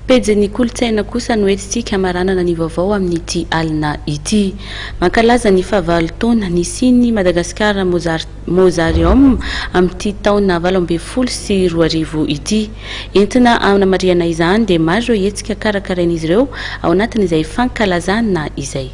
Pejin'ny kolontsaina kosa no entintsika hamaranana ny vaovao amin'ity alina ity. Mankalaza ny fahavalo taona nisian'ny Madagascar Mozarium amin'ity taona 2018 ity. Entina hanamarihana izany dia maro ireo hetsika karakarain'izy ireo ao anatin'izay fankalazana izay.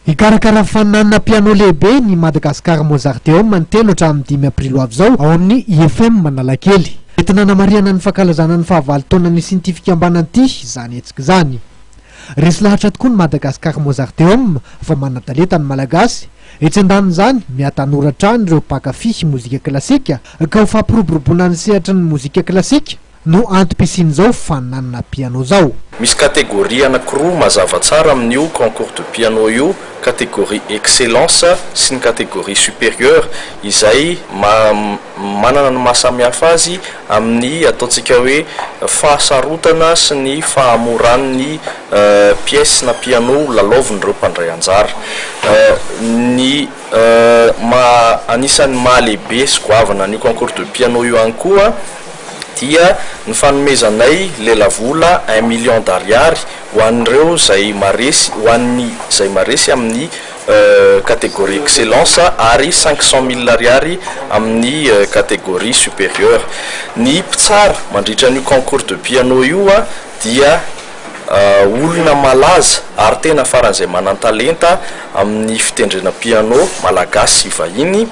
Hikarakara faninanana piano lehibe ny Madagascar Mozarteum ny telo hatramin'ny dimy aprily ho avy izao ao amin'ny IFM Analakely. Entina hanamarihana ny fankalazana ny fahavalo taona nisian'ity fikambanana ity izany hetsika izany. Resy lahatra tokoa ny Madagascar Mozarteum fa manan-talenta ny Malagasy. Etsy andanin'izany, mihatanora hatrany ireo mpankafy mozika klasika ka ho fampiroboroboana ny sehatry ny mozika klasika no antom-pisian'izao faninanana piano izao. Misy catégorie anakiroa mazava tsara amin'io concours de piano io, catégorie excellence sy ny catégorie supérieure izay manana ny maha samihafa azy amin'ny ataontsika hoe fahasarotana sy ny fahamoran'ny pièce na piano lalaovin'ireo mpandray anjara. Ny maha anisan'ny maha lehibe sy goavana an'io concours de piano io ihany koa dia ny fanomezanay lelavola un million d'ariary ho an'ireo izay maresy ho an'ny izay maresy amin'ny catégorie excellence ary cinq cent mille ariary amin'ny catégorie supérieure. Ny mpitsara mandritra an'io concours de piano io dia olona malaza ary tena faran'izay manan-talenta amin'ny fitendrena piano malagasy sy vahiny.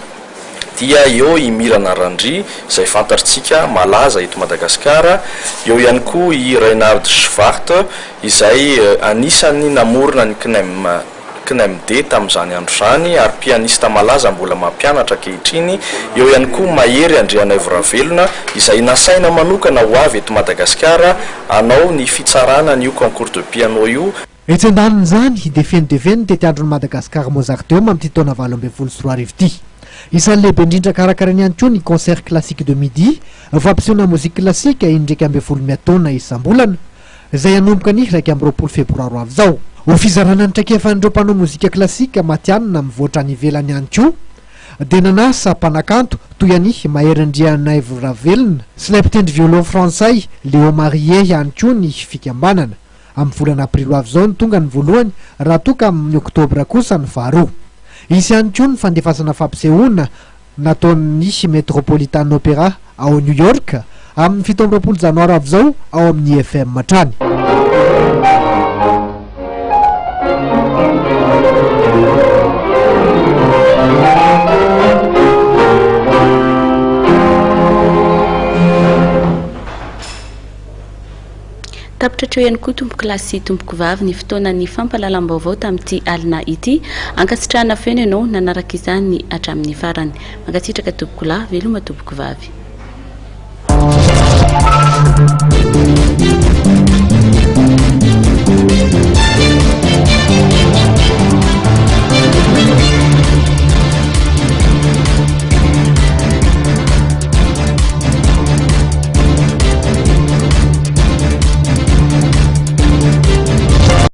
dia eo i Mirana Randria izay fantatrtsika malaza eto Madagasikara, eo ihany koa i Reinhard Schwart izay anisan'ny namorona ny CNEM, CNEMD tamin'izany andro izany ary pianista malaza mbola mampianatra ankehitriny, eo ihany koa Mahery Andrianaivoravelona izay nasaina manokana ho avy eto Madagasikara hanao ny fitsarana an'io concours de piano io. Etsy andanin'izany, dia feno dia feno ny tetiandron'ny Madagascar Mozarteum amin'ity taona 2018 ity. Isan'ny lehibe indrindra karakarainy ihany koa ny Concert Classique de Midi, fampisehoana mozika klasika in-draika ambin'ny folo miataona isam-bolana, izay hanomboka ny 21 febroary ho avy izao. Ho fizarana ny traikefan'ireo mpanao mozika klasika matihanina mivoatra any ivelany ihany koa, dia nanasa mpanakanto toy an'i Mahery Andrianaivo Ravelona sy ilay mpitendry violon frantsay Léo Marillet ihany koa ny fikambanana. Amin'ny volana aprily ho avy izao no tonga ny voalohany raha toa ka amin'ny oktobra kosa ny faharoa. Hisy ihany koa ny fandefasana fampisehoana nataon'ny Metropolitan Opera ao New York amin'ny 27 janoary ho avy izao ao amin'ny IFM hatrany. Tapitra hatreo ihany koa tompokolahy sy tompokovavy ny fotoanan'ny fampahalalam-baovao tamin'ity alina ity. Ankasitrahana feno ianao nanaraka izany hatramin'ny farany. Mankasitraka tompokolahy, veloma tompokovavy.